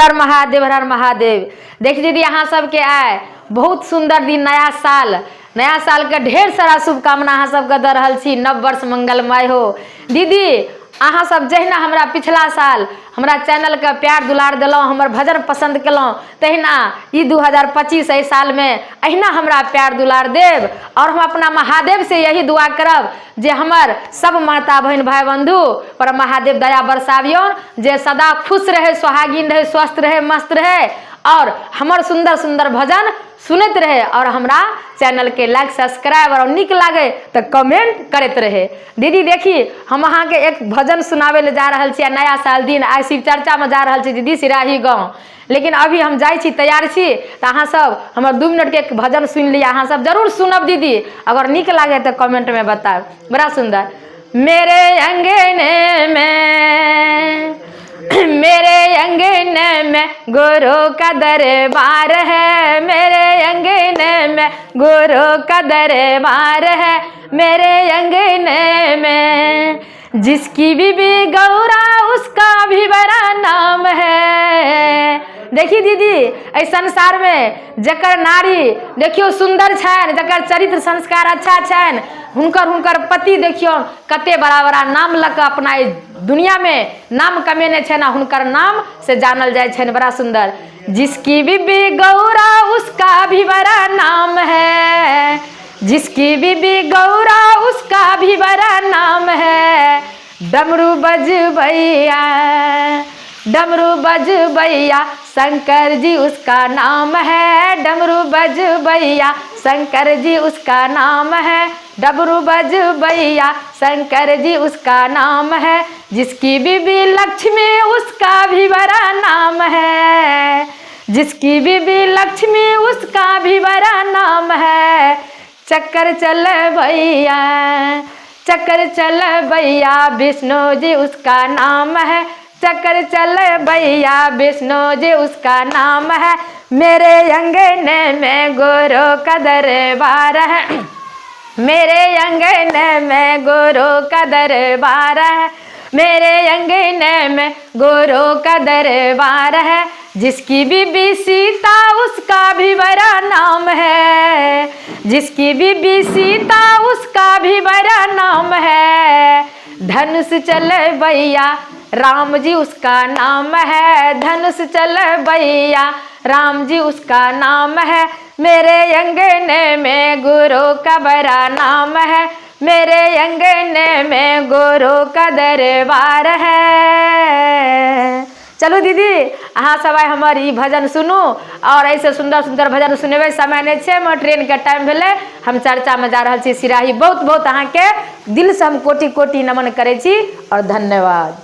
हर हर महादेव, हर हर महादेव। देख दीदी, अहाँ सबके आय बहुत सुंदर दिन, नया साल, नया साल के ढेर सारा शुभकामना अहाँ सबके दऽ रहल छी। नव वर्ष मंगलमय हो। दीदी, अहाँ सब जहिना हमरा पिछला साल हमरा चैनलके प्यार दुलार देलहुँ, हमर भजन पसन्द केलहुँ, तहिना ई 2025 एहि सालमे अहिना हमरा प्यार दुलार देब। आओर हम अपना महादेव से यही दुआ करब जे हमर सब माता बहिन भाई बंधु पर महादेव दया बरसाबियौन, जे सदा खुश रहे, सोहागिन रहे, स्वस्थ रहे, मस्त रहे और हमर सुंदर सुंदर भजन सुनैत रहे और हमरा चैनल के लाइक, सब्सक्राइब और नीक लागे तो कमेंट करैत रहे। दीदी, देखी, हम अहाँके एक भजन सुनाबै लए जा रहल छी। नया साल दिन आइ शिव चर्चा में जा रहल छी दीदी, सिराही गाँव। लेकिन अभी हम जाइ छी, तैयार छी, तऽ अहाँ सब हमर 2 मिनट के एक भजन सुनि लिअ। अहाँ सब जरूर सुनब दीदी। अगर नीक लागे तऽ कमेंट में बतायब। बड़ा सुंदर। मेरे अंगने में, मेरे अंगने में गुरु का दरबार है, मेरे अंगने में गुरु का दरबार है, मेरे अंगने में जिसकी बीबी गौरा उसका भी बड़ा नाम है। देखी दीदी, एहि संसार में जकर नारी देखियो सुंदर छनि, जकर चरित्र संस्कार अच्छा छनि, हुनकर हुनकर पति देखियो कते बड़ा बड़ा नाम लऽ कऽ अपना एहि दुनिया में नाम कमेने छनि आ हुनकर नाम से जानल जाइ छनि। बड़ा सुंदर। जिसकी बीबी गौरा उसका भी बड़ा नाम है, जिसकी बीबी गौरा उसका भी बड़ा नाम है। डमरू बजबैया, डमरू बजबैया शंकर जी उसका नाम है, डमरू बजबैया शंकर जी उसका नाम है, डमरू बजबैया शंकर जी उसका नाम है। जिसकी बीबी लक्ष्मी उसका भी बड़ा नाम है, जिसकी बीबी लक्ष्मी उसका भी बड़ा नाम है। चक्कर चल भैया, चक्कर चल भैया विष्णु जी उसका नाम है, चक्कर चल भैया विष्णु जी उसका नाम है। मेरे अंगने में गुरु का दरबार है, मेरे अंगने में गुरु का दरबार है, मेरे अंगने में गुरु का दरबार है। जिसकी बीबी सीता उसका भी बड़ा नाम है, जिसकी बीबी सीता उसका भी बड़ा नाम है। धनुष चल भैया राम जी उसका नाम है, धनुष चल भैया राम जी उसका नाम है। मेरे अंगने में गुरु का बड़ा नाम है, मेरे अंगने में गुरु का दरबार है। चलू दीदी, अहाँ सब आइ हमर ई भजन सुनू और ऐसे सुंदर सुंदर भजन सुनेबै। समय नहि छै, हमर ट्रेनके टाइम भेलै, हम चर्चामे जा रहल छी सिराही। बहुत बहुत अहाँके दिलसँ हम कोटि कोटि नमन करै छी और धन्यवाद।